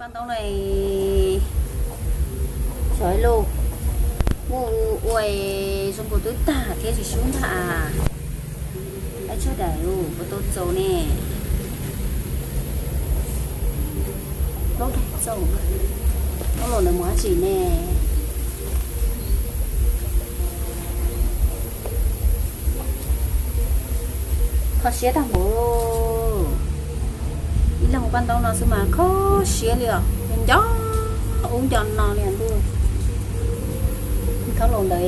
Ntoo no xyov lus, muaj ua zoo nkaus twb tag thiab tsis sub ntag. Dab tsog daim ua tau txaus ne. Plaub daim txaus, plaub los ntawd mus dab tsi ne? Kho siab tag npaum. Ib leeg ua paj ntaub no xwb mas kho siab li os, nco ub nco no li ntuj. Thaub laus ntawd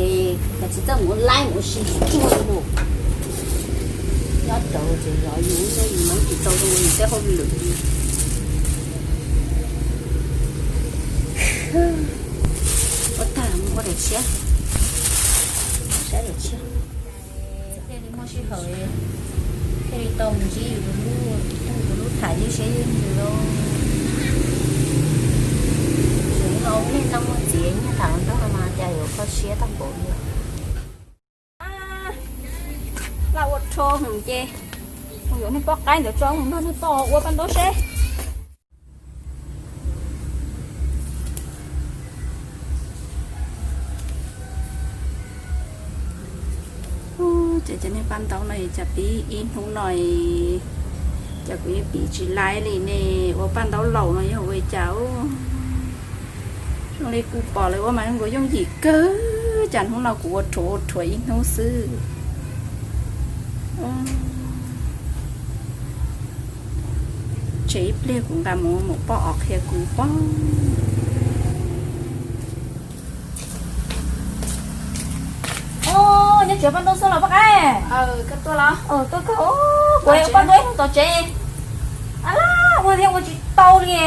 los tsis txawj mus ua laib mus ua si tsuag li lus. Nyob rawv ces yog yus nyob yus mus tsis tau rau yus tej hauj lwm li. Ua tag mus ua daim tshiab, saib daim tshiab. Thiaj li muaj sij hawm, thiaj li tau mus ntsib yus tus hlub, yus tus hlub tham ywj siab ywj ntsws lauj. Tseem los ua niag neej muaj txiv nyiag tham ntaub no mas cas yuav kho siab tag npaum li. Laj ua rho hwm ces mus yuav niag poj qaib ntawd tso mus nrog niag poj ua paj ntaub seb. Ces cov niag paj ntaub no cas pib ib hnub no, cas kuv yeej pib tsis laib li ne. Ua paj ntaub laus no yog ua cas zoo li kuv pom lawv ua mas zoo nkaus yooj yim kawg, cas hnub no kuv ua rhuav ua rhuav ib hnub xwb. Tseg ib pliag kuv nqa mus mus poj os qhia kuv pob. Nyob tsev paj ntaub xwb los poj qaib? Tuaj kawg, kuv paj ntaub ib hnub tom tsev. A, ua thiab ua tsis tau li.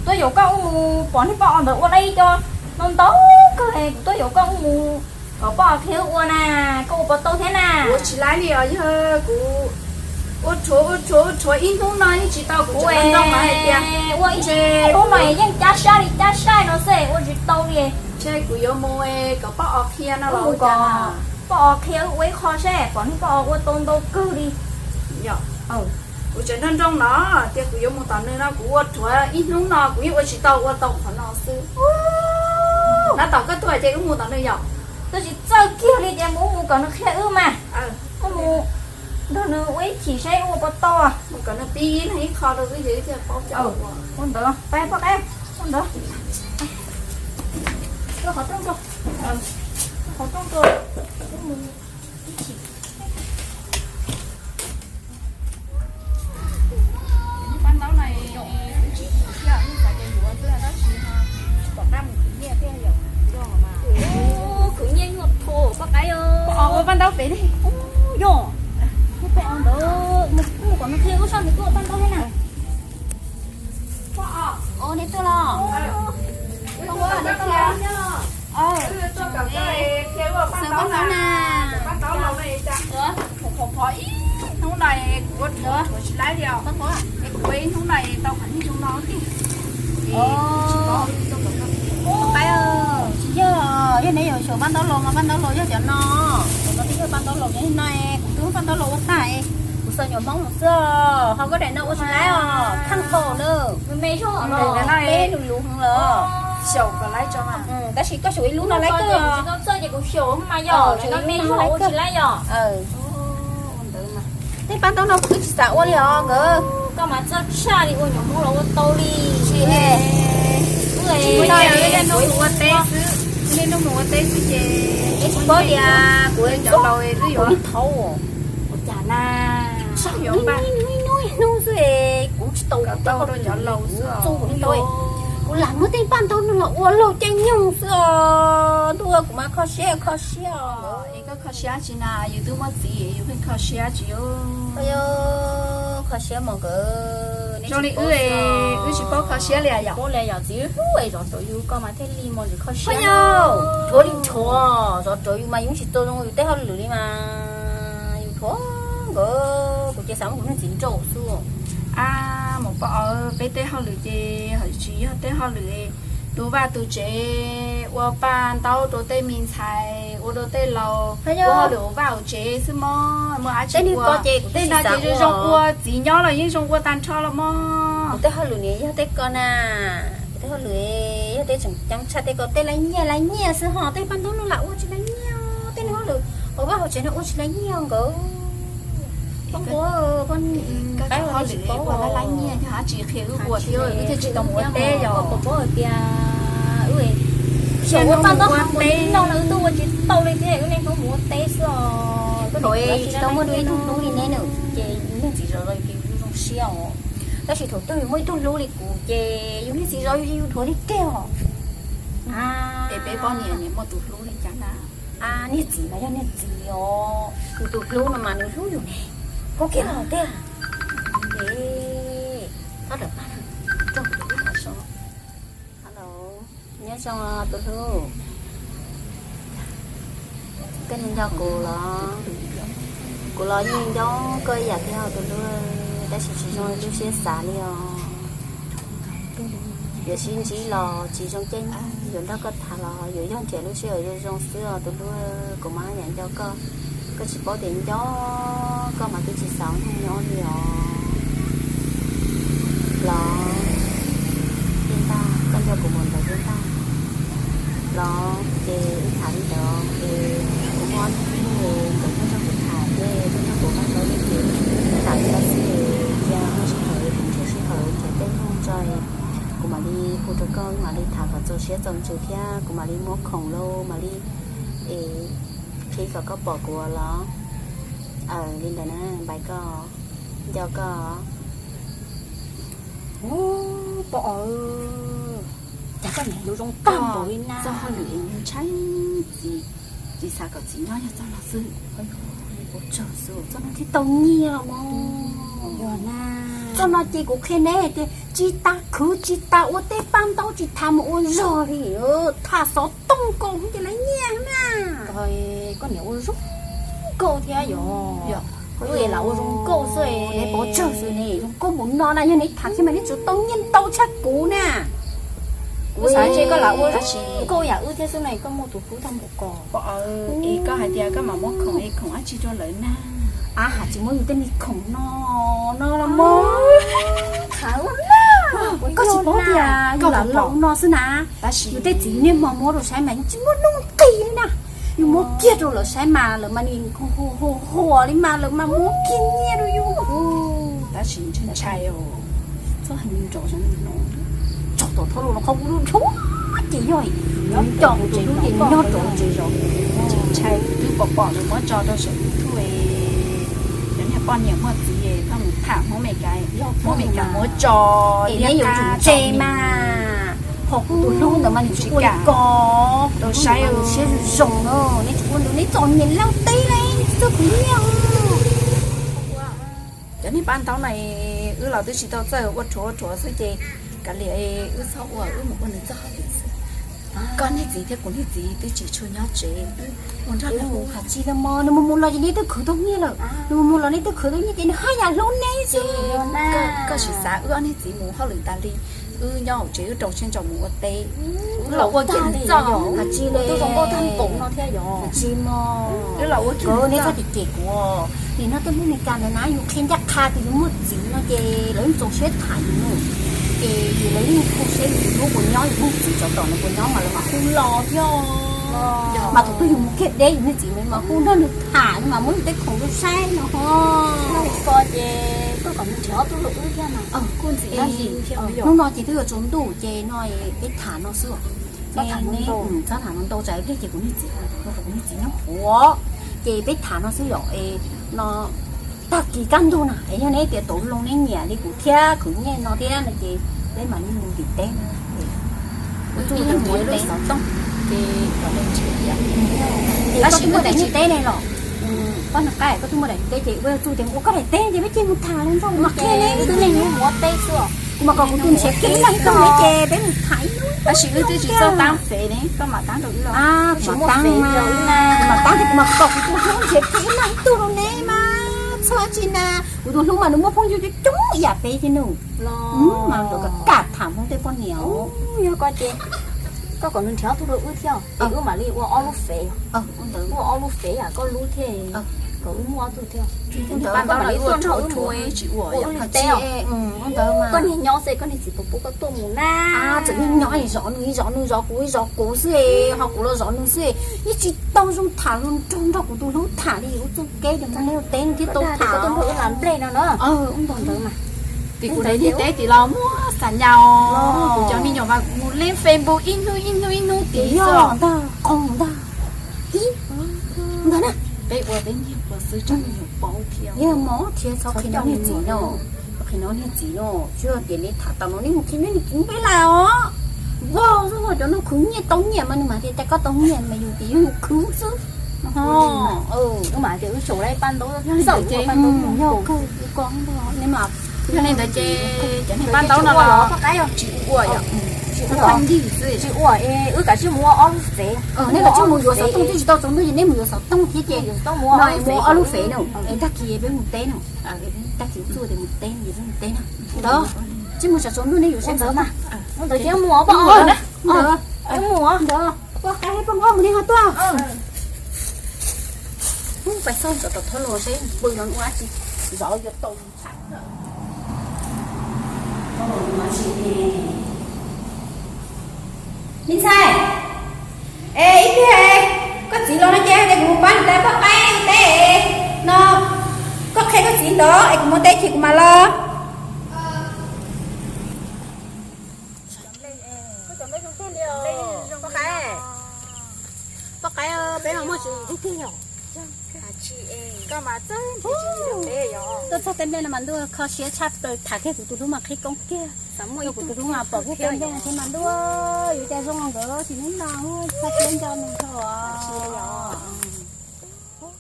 Tuaj yaum koj mus pom niag poj os ntawd ua laib co ntau ntau kawg, kuv tuaj yaum koj mus kom poj os qhia wb ua na, koj ua puas tau thiab na? Ua tsis laib li os, yog kuv ua rhuav ua rhuav ua rhuav ib hnub no yeej tsis tau, kuv tseem nroo mas hais tias ua ib hnub no yeej cab sab li cab sab no xwb ua tsis tau li. Ntshe kuv yuav mus kom poj os qhia no los ua cas? Poj os qhia wb ua ib qho seb, pom niag poj os ua tau ntau kawg li. Yog, kuv tseem nroo nroo no tias kuv yuav mus tom nws no, kuv ua rhuav ib hnub no kuv yeej ua tsis tau, ua tau qhov no xwb. Nab tom koj tuaj hais tias wb mus tom nws yom? Twb tsis txawj kiag li ces mus mus kom nws qhia wb mas. Wb mus nrog nws ua ib chim saib ua puas tau. Mus kom nws pib ib leeg ib qho rau wb ces wb thiaj paub cov ua. Ua ntawd, peb poj qaib, ua ntawd. Qhov rooj rau, qhov rooj rau, wb mus ib chim. Paj ntaub no tsis thiab, ib xav tias yuav xwb tab sis ho tsis pom qab mus khwv nyiaj thiab yom. Khwv nyiaj nyuaj tho poj qaib. Poj os ua paj ntaub pem ne. Yog, poj os ntawd mus kom nws qhia wb seb nws tuaj ua paj ntaub thiab na. Poj os, nej tuaj los? Xaws paj ntaub na. Qhov ib hnub no kuv ua rhuav tsis laib li os. Es kuv ua ib hnub no tau qhov niag zoo no tiag. Tsis paub. Tsis yog, yog neb yuav xyaum paj ntaub laus mas paj ntaub laus yog cov no. Cov no twb yog paj ntaub laus cov no, kuv twb muab paj ntaub laus ua tag, kuv xaws nyuam hmoob mus xwb. Ho koj daim no ua tsis laib os, kheej npaum na. Peb lus luv heev lawm. Tab sis koj xyaum ib lub no laib kawg. Tej paj ntaub no kuv twb tsis xav ua li os nkawd. Koj mas txawj tshaj li, ua nyuam hmoob los ua tau li. Tsis, niaj hnub mus ua teb xwb, niaj hnub mus ua teb xwb ces tsis paub tias kuv cov laus twb yuav thaum ua cas na. Hnub ib hnub xwb es kuv tsis tau, kuv tau rau cov laus xwb, kuv lam muab tej paj ntaub no los ua laug caij nyoog xwb os. Ntuj, kuv mas kho siab kho siab os. Es koj kho siab tsis na, yus twb muaj txiv yus pheej kho siab tsis. Kho siab mas nkawd zoo li wb, wb tsis paub kho siab li yom. Paub li yom, txiv hlub es zov rawv yus, koj mas thiaj li mus kho siab. Rhuav li rhuav, zov rawv yus mas yus tsis tau zoo yus tej hauj lwm li mas yus rhuav nkawd, kuv ces xav muab kuv niag txiv nrauj xwb. A, mus poj os, peb tej hauj lwm ces tsis yog tej hauj lwm tus vaj tus tsev, ua paj ntaub rau tej me ntxhais, ua rau tej laus, ua hauj lwm ua vaj ua tsev xwb mog, muaj dab tsi ua. Tej no ces zoo zoo ua txiv nyob los yeej zoo ua tag nrho los mog. Kuv tej hauj lwm ne yog tej ko na, kuv tej hauj lwm yog tej tseem ceeb tshaj tej ko, tej lab nyiaj lab nyiaj xwb ho, tej paj ntaub no lam ua tsis lab nyiaj, tej no hauj lwm ua vaj ua tsev no ua tsis lab nyiaj nkaus. Poj nquab, poj nquab, ua lab nyiaj yog dab tsi qhia wb ua thiab wb thiaj tsis tau mus ua teb yog? Pom pom hais tias wb xyov ua paj ntaub ua teb no wb tuaj ua tsis tau li thiab, wb niaj hnub mus ua teb xwb os. Thaum tsis tau muaj dua ib tug hlub li neb na, ces niag txiv zov zov yus ces yus zoo siab os. Tab sis thaum twg yus muaj ib tug hlub li kuv ces yus niag txiv zov yus ces yus dhuav li kiag os. Es peb poj niam niam muaj tus hlub li cas na? Niag txiv mas yog niag txiv os, yus tus hlub no mas nws hlub yus ne, koj kiag los tiag. Es txhob rawm paj, rau tus hlub qhov so. Hello, nyob zoo tus hlub. Koj nco kuv los? Kuv los yeej nco koj ib yam thiab tus hlub, tab sis tsis zoo li lub siab xav li os. Yuav sib ntsib los tsis zoo caij nyoog, yuav nrog koj tham los yuav yog nrhiav lub sij hawm zoo zoo xwb os tus hlub. Kuv mas yam nco koj, koj tsis paub tias nco koj mas twb tsis xav nyob li os. Los, Tiaj Ntaj, koj nco kuv mus ntawd Tiaj Ntaj? Los ces wb tham li ntawd ces kuv muaj ib tug nkawd tuaj nrog kuv tham ces tuaj nrog kuv pab tau li ces tham li ntawd xwb ces cia muaj sij hawm kuv nrhiav sij hawm nrhiav tej nyoog tso, kuv mam li hu rau koj, mam li tham kom txaus siab txaus ntsws thiab kuv mam li muab khoom lauj mam li es qhib kom koj pom kuv los. Aws, li ntawd na, npais koj, nco koj. Pom, cas koj niam yuav zoo tag npaum li na. Txoj hauj lwm ntshai txiv, txiv xav kom txiv nyob yog txoj no xwb. Ua tsaug xwb, txoj no thiaj tau nyiaj mog. Txoj no ces kuv qhia neb tias tsis tas khwv tsis tas ua tej paj ntaub tsis tas mus ua zog li, tham xov tooj kaus ces lawv nyiaj na. Koj niam ua zoo nkauj thiab yog. Kuv lam ua zoo nkauj xwb, neb pov tsawg xwb ne, zoo nkauj mus no na, yog neb tham thiab mas neb tsuas tau nyiaj ntau tshaj kuv na. Kuv xav tias koj lam ua zoo nkauj yam wb thiab xwb ne, koj muaj tus hlub tag npaum ko. Pom, es koj hais tias koj mam muab khoom es khoom dab tsi rau lawv na? Ab, has tsis muab yus tej me khoom no, no los mog. Koj tsis paub tias yus lam laus no xwb na, yus tej txiv niaj hmo muab rau saib mas yeej tsis muaj nuj nqis li na. Yus muab kiag rau lawv saib mas lawv mas nim hu hu li mas lawv mas muab kiag nyiaj rau yus. Tab sis ntshai ntshai os, txoj hais nrov no, tsaug tom thoob los qhov kuv lub dhau ces yog nyob coj kuv tus hlub ces nyob rau tsev zov kuv. Ntshai twb pom pom nws muab tso rau saum YouTube, cov niag poj niam muaj txiv es txhob mus tham Hmoob Meskas, yog Hmoob Meskas muab tso es neb yuav tsum ntse mas. Ho kuv tus hlub ntawd mas nws tsis ua li ko, rau saib nws siab zoo zoo na, neb tsis ua nws, neb txom nyem leej teb li, txawj khwv nyiaj. Cov niag paj ntaub no wb los twb tsis tau txawj, ua rhuav ua rhuav xwb ces kav liam, wb txhob ua, wb mus ua nws txoj hauj lwm xwb. Koj niag txiv thiab kuv niag txiv twb tsis tshua nyob tsev, mus nrog nws mus. Hais tsis li mog, nws mus mus los ces neb twb khwv tau nyiaj lawm, nws mus mus los neb twb khwv tau nyiaj ces nws haj yam hlub neb xwb. Koj sim xav wb ob niag txiv mus hauj lwm tas li, wb nyob hauv tsev wb rau siab ntso mus ua teb, wb los ua kiag nws txoj. Hais tsis li, tus zoo nkauj tag npaum no thiab yog. Hais tsis mog, wb los ua kiag nws txoj. Neb txhob cem cem kuv, nim no tej Hmoob Meskas ntawd na yus qhia ncaj qha tias yus muaj txiv no ces lawv yeej txaus siab tham yus na. Ces yus lawv yeej khuv siab yus hlub puas nyob yus niag txiv tsov tom no puas nyob mas lawv mam hu los thiab. Mas thaum twg yus mus kiag deb yus niag txiv mas hu nrog nws tham mas muab yus tej khoom rau saib no ho. Ko ces koj kom mus nrhiav ob tug hlub wb thiab mas. Hnub no ces twb yuav tsaus ntuj ces no peb tham no xwb. Txhob tham ntau tsam ib pliag ces kuv niag txiv, kuv niag txiv nyob huv, ces peb tham no xwb yom. No tag kis kaj ntug na es yog neb tias tau loo neb nyiam li kuv thiab khwv nyiaj no thiab no ces peb mam li mus tim teb. Ua txuj mus ua teb. Tab sis muaj daim niag teb ne los, koj nqa qab koj twb muaj daim niag teb ces ua txuj tias ua koj daim teb ces peb cia mus tham los nrog mas qhia ne, wb twb niaj hnub mus ua teb xwb. Kuv mas kom kuv tus nrhiav kiag ib leeg ib tug ne ces peb mus tham ib hnub. Tab sis wb twb tsis txawj tab fev ne, koj mam tab rau wb los? Kuv mam tab, kuv mam kom kuv tus hlub nrhiav kiag ib leeg ib tug rau ne mas txhob tsis na. Kuv tus hlub mas nws muaj phooj ywg coob coob ib yam peb thiab nws. Mas nkawd kam kam tham Hmoob tej poj niam. Yog ko ces Koj kom nws nrhiav ob tug rau wb thiab, es wb mam li ua ob lub fev. Ua ob lub fev, koj lub thiab, kom wb muaj ob tug thiab. Wb mam li tuaj nrog wb mus ua wb li teb. Koj niag nyob xwb, koj niag txiv puas pub koj tuaj mus na? Txawm niag nyob zov nws, zov nws, zov kuv, zov kuv xwb, ho kuv los zov nws xwb. Yeej tsis tau zoo tham hluas nraug nrog kuv tus hlub tham li ub txuj kev, cov ntxhais nej ua teb thiaj tau tham. Wb nrog wb lam nplej no na. Wb nrog ntawd mas. Tim kuv niag teb tim los muaj xav nyas, kuv cov me nyuam mas mus leej Facebook ib hnub ib hnub ib hnub tim yog ntag, qos ntag. Ib ntag na. Peb ua peb nyiag ua xwb tso me nyuam paub thiab. Yog mov thiab txhob qhia niag txiv no, qhia niag txiv no, tsuas tias nej tham tau no nej mus qhia niag txiv peb lawm os. Vos xwb, cov no khwv nyiaj tau nyiaj mas nws mam tias cas koj tau nyiaj mas yus tias yus khwv xwb. Wb mam tias wb tsaus lawm paj ntaub txawm ua paj ntaub yog kawg ua ko. Yog li ntawd ces cov niag paj ntaub no los tsis ua, tsis ua es wb kav tsij mus ua ob lub fev. Nej kav tsij mus yuav xov tooj, twb tsis tau tsaus ntuj ces nej mus yuav xov tooj thiab ces mus ua ob lub fev no es tag kis peb mus teb no. Tag kis txuj tias mus teb, mus teb no. Ntawd, tsis mus tsaus ntuj nej yuav seb ntawd mas. Ntawd ces mus os, poj qaib poj nqob mus li ho tuaj. Pais xauj ntawm tom thab los seb pw no ua tsi, zov yuav tau. Me ntxhais, es ib pliag koj txiv los no ces hais tias kuv mus pab nws poj qaib teb no, koj qhia koj txiv nrov es kuv mus teb ces kuv mam los. Poj qaib, peb ho muaj tsis tiag tiag yom? Koj mas txawj nrhiav tsis nrhiav peb yom. Tuaj txog tej nplej no mas ntuj kho siab tshaj plaws, tham kiag kuv tus hlub mas qhib koob kiag. Kuv tus hlub mas pom kiag tej nplej no thiab mas ntuj, yuav cas zoo nkawd tsis neb no, txog siab nco nws tho.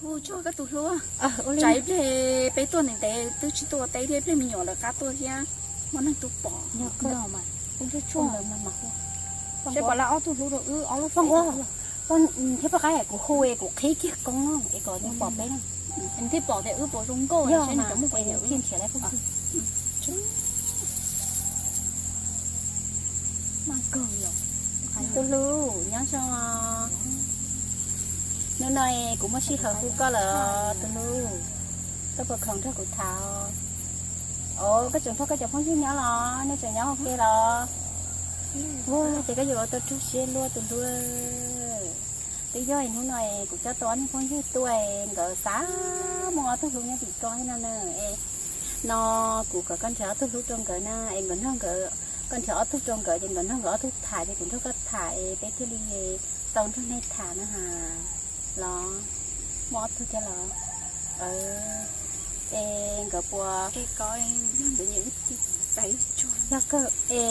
Hu tso koj tus hlub, tsam ib pliag peb tuaj ntev ntev twb tsis tuaj ua teb thiab, ib pliag me nyuam lawv qab tuaj thiab muaj neeg tuaj pom. Seb pom lawv ob tug hlub rau wb ob lub fev. Thiab poj qaib, kuv hu es kuv qhib kiag koob es kom nws pom peb na. Thiaj pom tias wb puas zoo nkauj, seb nws cov muaj poj niam wb nrhiav lawm. Tus hlub, nyob zoo. Hnub no kuv muaj sij hawm hu koj lawm tus hlub, koj puas khoom nrog kuv tham? Os, koj tseem nrog koj cov phooj ywg nyob los nej tseem nyob ua ke los? Ua ces koj yuav ua tau raug siab luaj tus hlub. Twb yog hnub no kuv coj tau ob niag phooj ywg tuaj, nkawd xav muaj ob tug hlub nyob tim ko no na. Es no kuv kom koj nrhiav ob tug hlub rau nkawd na, es nkawd nrog nkawd, koj nrhiav ob tug rau nkawd ces nkawd nrog nkawd ob tug tham ces kuv nrog koj tham es peb thiaj li tau nrog nej tham na has. Los muaj ob tug thiab los? Es nkawd puas, yog kawg es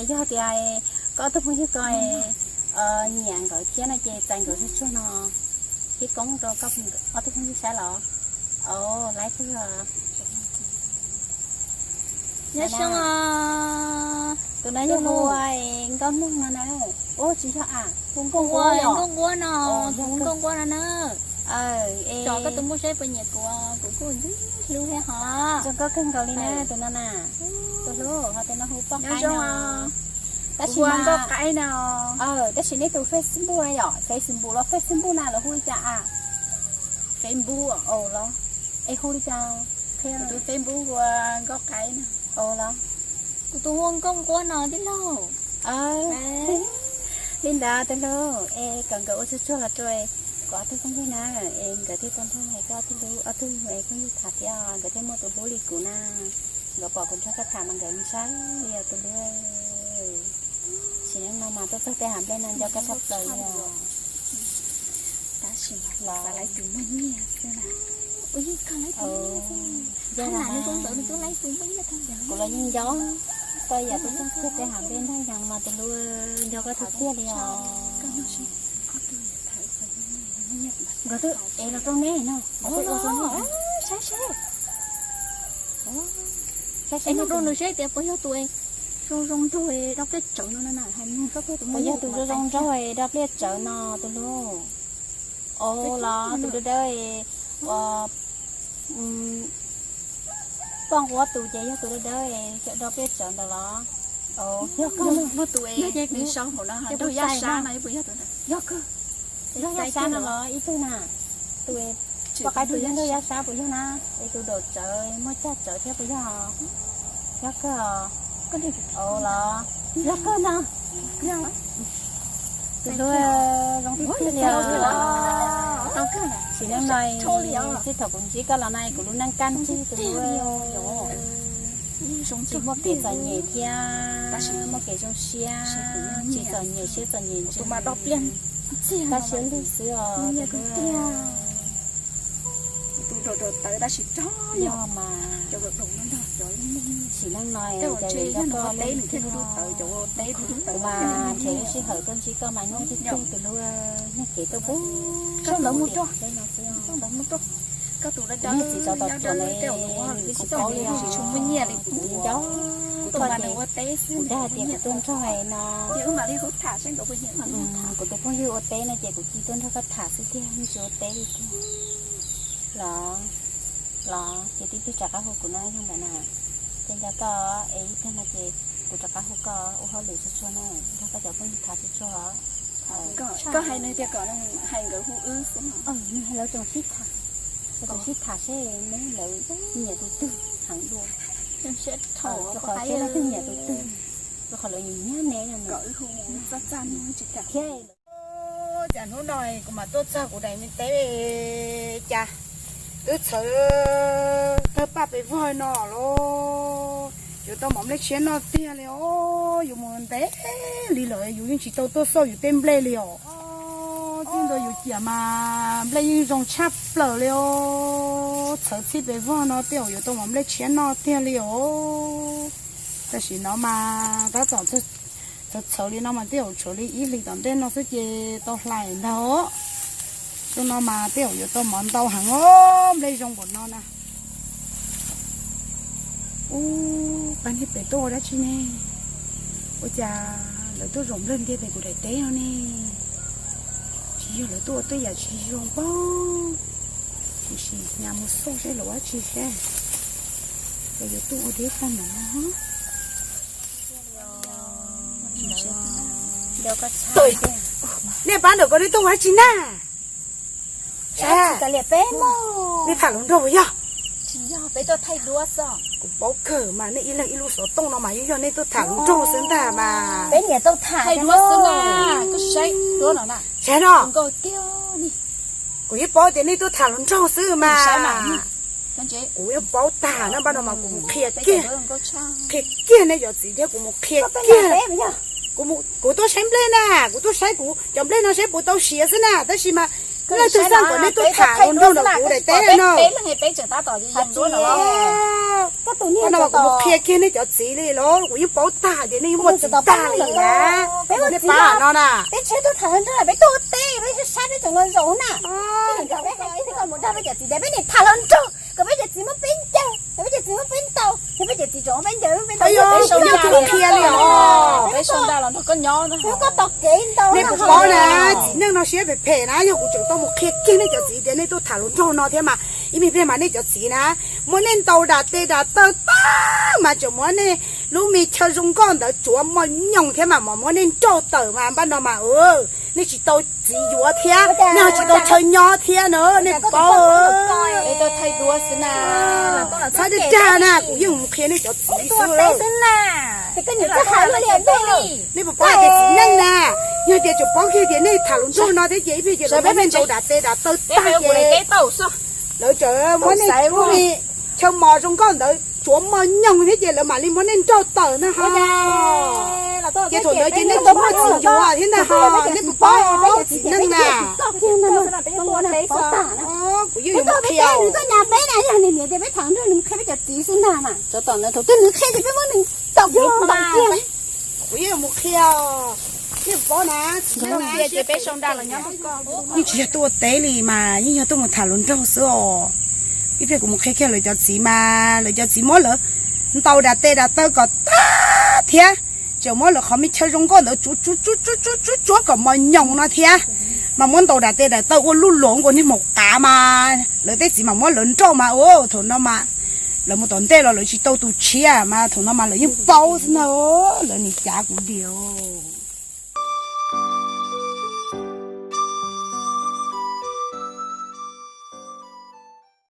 yog tias koj ob tug phooj ywg ko nyiam nkawd thiab no ces txais nkawd tsuag tsuag no, qhib koob rau koj ob tug phooj ywg saib los? Os, laib tug. Nyob zoo. Tus no yog hu ua Nkauj Noog no na. Ub, tsis yog a, hu Nkauj Nquab no, hu Nkauj Nquab no na. Tsom koj tus muaj saib puas nyiam kuv, kuv kuj ntxim hlub thiab hos. Zoo nkauj kawg nkaus li na tus no na. Tus hlub, ho tus no hu Poj Qaib no. Tab sis Nkauj Qaib no. Tab sis nej tus Facebook na yom, Facebook los Facebook na lawv hu li cas a? Facebook os los, es hu li cas? Kuv tus Facebook hu ua Nkauj Qaib no. Os los, kuv tus hu ua Nkauj Nquab no tij laug. Li ntawd tus hlub, es kom nkawd ua tsuag tsuag los rau kuv ob tug phooj ywg na, es nkawd thiaj tau nrog koj ob tug hlub, ob tug es phooj ywg tham thiab nkawd thiaj muaj tus hlub li kuv na. Nkawd pom kuv nrog koj tham mas nkawd ntshaw li os tus hlub. Sim neej no mas tuaj txog tej hav nplej no nco koj tshaj plaws li os. Tab sis los lawv tus muaj nyiaj xwb na. Yog los mas, kuv los yeej nco koj yam tuaj txog kiag tej hav nplej nrog yog mas tus hlub, nco koj tiag tiag li os. Nkawd twb ev los rau neb no, nkawd twb ua rau neb. Saib saib, ev los rau nws saib tias puas yog tus zoo zoo nraug do pliaj tsawv no na, hais nug txog tus puas yog tus zoo zoo nraug do pliaj tsawv no tus hlub. Os los tus dawb dawb, Poj Nquab tus ces yog tus dawb dawb do pliaj tsawv ntawd los? Yog koj, muaj tus es nws sau hauv no nrog Yaj Sab no, yog koj, nrog Yaj Sab no los ib tug na, tus poj qaib dub yog nrog Yaj Sab puas yog na? Es tus daum tsawv muaj caj tsawv thiab puas yog? Yog koj, o los yog koj no. Tus hlub, zoo tiag tiag li os. Sim neej no, txij thaum kuv ntsib koj los no kuv lub neej kaj ntsig tus hlub. Tsis muaj kev txom nyem thiab, muaj kev zoo siab, tsis txom nyem siab txom nyem ntsws, kaj siab lug xwb os. Yog mas, sim neej no cas yuav nco koj li, kuv mas nrhiav lub sij hawm tuaj ntsib koj mas nyuaj tiag tiag tus hlub, nyob kev tuaj pub sab lawv mus rau, kuv niag txiv tsov tom tsuas na, kuv paub li os, kuv nco koj ces kuv thiaj hais tias kuv tuaj nrog no, kuv tus phooj ywg ua teb no ces kuv cia tuaj nrog koj tham xwb tiag, yeej tsis ua teb li tiag. Los, los ces tib tug rov qab hu kuv no yog ntawm na, ces nco koj es ib pliag no ces kuv rov qab hu koj ua hauj lwm tsuag tsuag na, nrog koj cov phooj ywg tham tsuag tsuag. Koj hais nws tias kom hais nkawd hu wb xwb. Nws hais lawv tsoom sib tham, lawv tsoom sib tham seb neb lawv nyiam tus twg heev dua. Rau qhov seb leej twg nyiam tus twg, rau qhov lawv nyiam nyiam neb no. Thiab cas hnub no kuv mam tuaj txog kuv daim me teb, cas twb txhawv tawg paj pes vog no los, yuav tau mov nplej tshiab noj tiag li os. Yuav mus ntev li lawm yus yeej tsis tau tuaj xauj yus tej nplej li os. Txij ntua yus ciam mas nplej yeej zoo tshaj plaws li os. Txhawv txhij pes vog no tej zaum yuav tau mov nplej tshiab noj tiag li os. Tam sim no mas tab tom txhawv txhawv li no mas tej zaum tshuav li ib hlis tom ntej no xwb ces tau hlais ntag. Xyoo no mas tej zaum yuav tau mov ntau heev os, nplej zoo npaum no na. Ub, pab niag pem tuaj ua dab tsi ne? Ua cas lawv tuaj zaum nplawg ntiag pem kuv daim teb no ne? Tsis yog lawv tuaj ua tej yam tsis zoo paub. Tiam sis nyas mus xauj seb lawv ua dab tsi seb, lawv yuav tuaj ua deb tag no. Nej pab ntawm ko nej tuaj ua dab tsi na? Nej tham hluas nraug puas yog? Kuv paub kawg mas nej ib leeg ib lub xov tooj no mas yeej yog nej tuaj tham hluas nraug xwb ntag mas. Saib no, kuv yeej paub tias nej tuaj tham hluas nraug xwb mas. Kuv yeej paub tag na, npaj no mas kuv mus qhia kiag, qhia kiag nej cov txiv thiab kuv mus qhia kiag. Kuv tuaj saib nplej na, kuv tuaj saib kuv cov nplej no saib puas tau siav xwb na, tab sis mas leej twg xaj kom nej tuaj tham hluas nraug ntawm kuv daim teb no. Npaj no mas kuv mus qhia kiag nej cov txiv li los kuv yeej paub tag tias nej yeej muaj txiv tag li na. Nej pab no na. Ayo, nej twb qhia li os. Nej puas paub na, txiv neej no siab phem phem na, yog kuv tseem tau mus qhia kiag nej cov txiv tias nej tuaj tham hluas nraug no thiab mas ib me pliag mas nej cov txiv na muab nej ntaus dam tes dam taw tag mas tseem muab nej lub me chaw zoo nkauj ntawd tsuav mos nyoos thiab mas muab nej nrauj tawm mas npaj no mas nej tsis tau txiv yuav thiab nej ho tsis tau chaw nyob thiab na, nej puas paub? Txhob dag dag na, kuv yeej mus qhia nej cov txiv xwb. Nej puas paub hais tias txiv neej na, yog tias tseem paub kiag tias nej tham hluas nraug no thiab ces ib pliag ces lawv muab nej ntaus dam tes dam taw tag ces lawv tseem muab nej lub me chaw mos zoo nkauj ntawd tsuav mos nyoos thiab ces lawv mam li muab nej nrauj tawm ntag ho. Ces thaum ntawd ces nej tsis muaj txiv yuav thiab ntag ho, nej puas paub txiv neej na? Kuv yeej yuav mus qhia. Kuv yeej yuav mus qhia. Nej puas paub na, txiv neej na, yeej tsis yog tuaj ua teb li mas yeej yog tuaj mus tham hluas nraug xwb os. Ib pliag kuv mus qhia kiag lawv cov txiv mas lawv cov txiv muab lawv ntaus dam tes dam taw kom tag thiab tseem muab lawv qhov me chaw zoo nkauj ntawd tsuav tsuav tsuav tsuav kom mos nyoos no thiab, mas muab ntaus dam tes dam taw ua luj luam nkaus niag maum qav mas lawv tej txiv mas muab lawv nrauj mas ua thaum no mas Lawv mus tom ntej los lawv tsis tau tus tshiab mas thaum no mas lawv yeej paub xwb na. Lawv nim cav kuv diam.